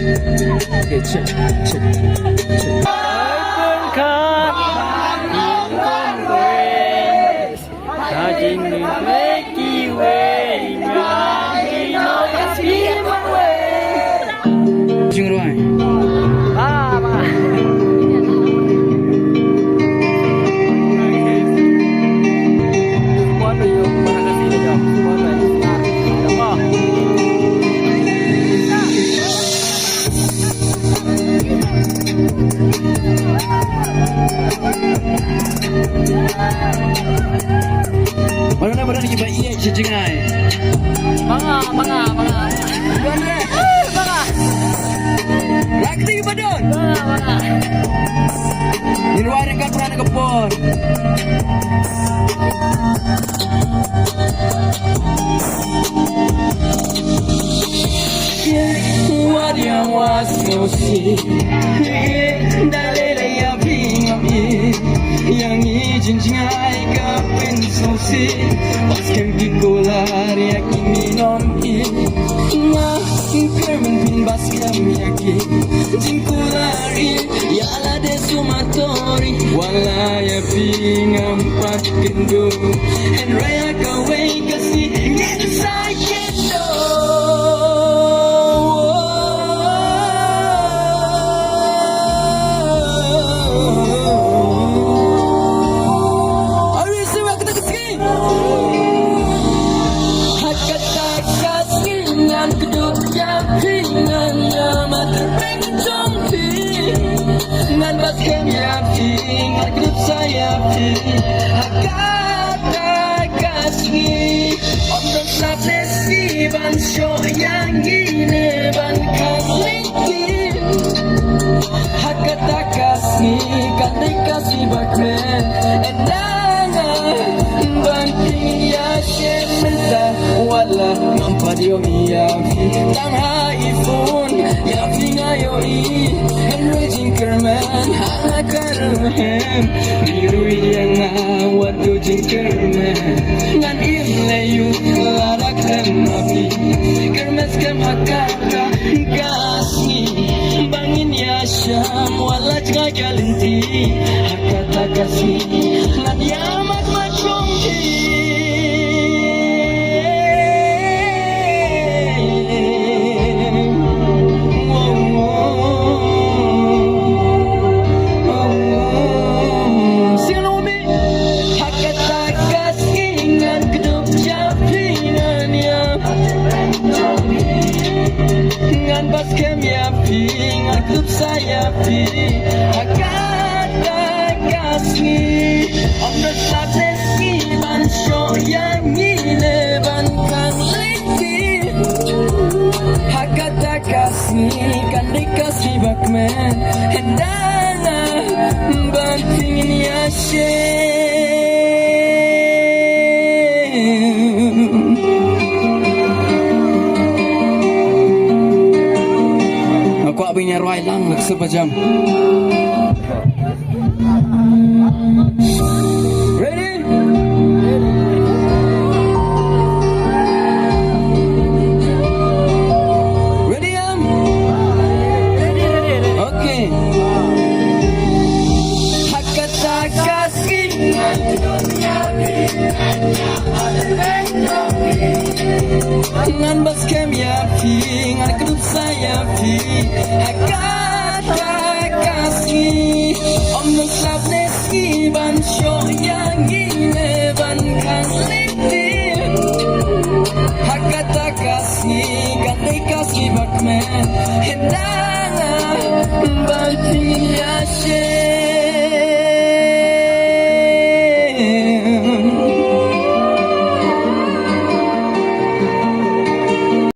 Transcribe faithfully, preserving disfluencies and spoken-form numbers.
Okay, check, check, check. Jingrwai. Ba don, ba don kiba ïeit sha jngai. Ba nga, ba nga, ba nga. Ba don re. Ba nga. Rakti ba don. Ba nga, ba nga. Ngin wai ryngkat ha kane ka por. Wat ïa wa sngewsih, da lei lei ïa phi ngam ïeit. Ïa ngi jingjngai ka pynsngewsih. Ba skhem ki kular ïa ki, ngi ngam ïeit. Nga kyrmen phin ba skhem ïa ki jingkular ïeit. Ïa lade sumatori, wat la ïa phi ngam pat kynduh. Hynrei ha kawei ka sngi ngin sa ïakynduh. Are you serious? Kata ka sngi. Ha kata ka sngi ngan kdup ïa phi, ngan ïa mat peng jong phi. Ngan ba skhem ïa phi, ngan kdup sa ïa phi. Ha kata ka sngi, ym don shuh ne shi ban shoh ïa ngi ne ban khang lynti. Ha kata ka sngi kan dei ka sngi ba kmen. Ynda nga ban pynïashem mynta, wat la ngam pat ïohi ïa phi. Tang ha i phone ïa phi nga ïohi. Hynrei jingkyrmen ha la ka ruhem. Phi ruh ïa nga wat u jingkyrmen. Ngan im lei ïa u lada khlem ma phi. Kyrmen skhem ha kata ka sngi ba ngin ïashem, wat la jngai ka lynti. Ha kata ka sngi ngan ïamat mat jong phi. Sing along with me. Ha kata ka sngi ngan kdup ïa phi, ngan ïa, ngan ba skhem ïa phi, ngan kdup sa ïa phi. Ha kata ka sngi, ym don shuh ne shi ban shoh ïa ngi ne ban khang lynti. Ha kata ka sngi kan dei ka sngi ba kmen. Ynda nga ban pynïashem. Nga kwah ba ngin ïa rwai lang, lak suk ba jam. Ready? Ready, em? Okay. Ha kata ka sngi ngan ba skhem ïa phi, ngan kdup sa ïa phi. Ha kata ka sngi, ym don slap ne sngi ban shoh ïa ngi ne ban khang lynti. Ha kata ka sngi kan dei ka sngi ba kmen. Ynda nga ban pynïashem.